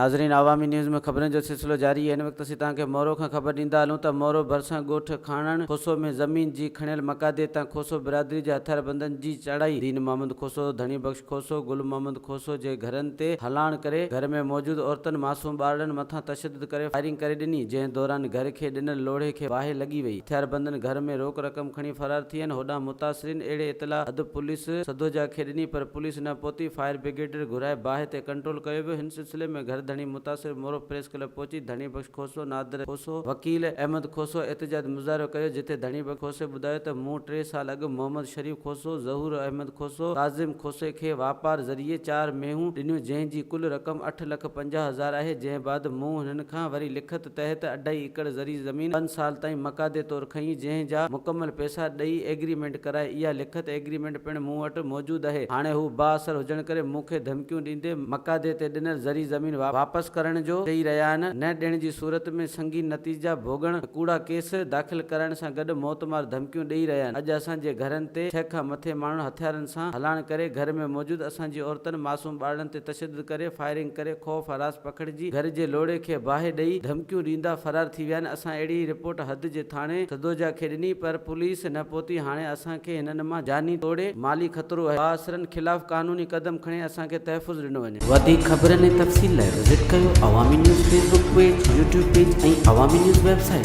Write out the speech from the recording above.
ناظرين عوامي نيوز ۾ خبرن جو سلسلو جاري هن وقت اسين توهان کي مورو کان خبر ڏيندا هلون ته مورو ڀرسان ڳوٺ کاڻڻ کوسو ۾ زمين جي کڻيل مقادي تان کوسو برادري جي هٿياربندن جي چڙهائي دين محمد کوسو، ڌڻي بخش کوسو، گل محمد کوسو جي گهرن تي هلاڻ ڪري گهر ۾ موجود عورتن معصوم ٻارڙن مٿان تشدد ڪري فائرنگ ڪري ڏني جنهن دوران گهر کي ڏنل لوڙهي کي باهه لڳي وئي هٿياربندن گهر ۾ روڪ رقم کڻي فرار ٿي ويا هوڏانهن متاثرين اهڙي اطلاع حد پوليس سڌوجا کي ڏني پر پوليس نه پهتي فائر برگيڊ گهرائي باهه تي ڪنٽرول ڪيو ويو، هن سلسلي ۾ گهر ڌڻي متاثر مورو پريس ڪلب پهچي ڌڻي بخش کوسو، نادر کوسو، وڪيل احمد کوسو احتجاج مظاهرو ڪيو، جتي ڌڻي بخش کوسي ٻڌايو ته مون ٽي سال اڳ محمد شريف کوسو، ظهور احمد کوسو، ڪاظم کوسي کي واپار ذريعي چار مينهون ڏنيون جنهن جي ڪل رقم اٺ لک 50 هزار آهي، جنهن بعد مون هنن کان وري لکت تحت اڍائي ايڪڙ زرعي زمين پنج سال تائين مقادي طور کنئي جنهن جا مڪمل پئسا ڏئي ايگريمينٽ ڪرائي اها لکت ايگريمينٽ پڻ مون وٽ موجود اهي هاڻي هو بااثر هجڻ ڪري مون کي ڌمڪيون ڏيندي مقادي تي ڏنل زرعي زمين واپس ڪرڻ جو چئي رهيا آهن نه ڏيڻ جي صورت ۾ سنگين نتيجا ڀوڳڻ ۽ ڪوڙا ڪيس داخل ڪرائڻ سان گڏ موتمار ڌمڪيون ڏئي رهيا آهن اڄ اسان جي گهرن تي ڇهه کان مٿي ماڻهن هٿيارن سان هلاڻ ڪري گهر ۾ موجود اسان جي عورتن معصوم ٻارڙن تي تشدد ڪري فائرنگ ڪري خوف هراس پکڙجي گهر جي لوڙهي کي باهه ڏئي ڌمڪيون ڏيندا فرار ٿي ويا آهن اسان اهڙي رپورٽ حد جي ٿاڻي سدوجا کي ڏني پر پوليس نه پهتي هاڻي اسان کي هنن مان جاني توڙي مالي خطرو آهي بااثرن خلاف قانوني قدم کڻي اسان کي تحفظ ڏنو وڃي. وڌيڪ خبرن ۽ تفصيل لاء وزٽ ڪيو Awami news Facebook page, YouTube page ۽ Awami news website.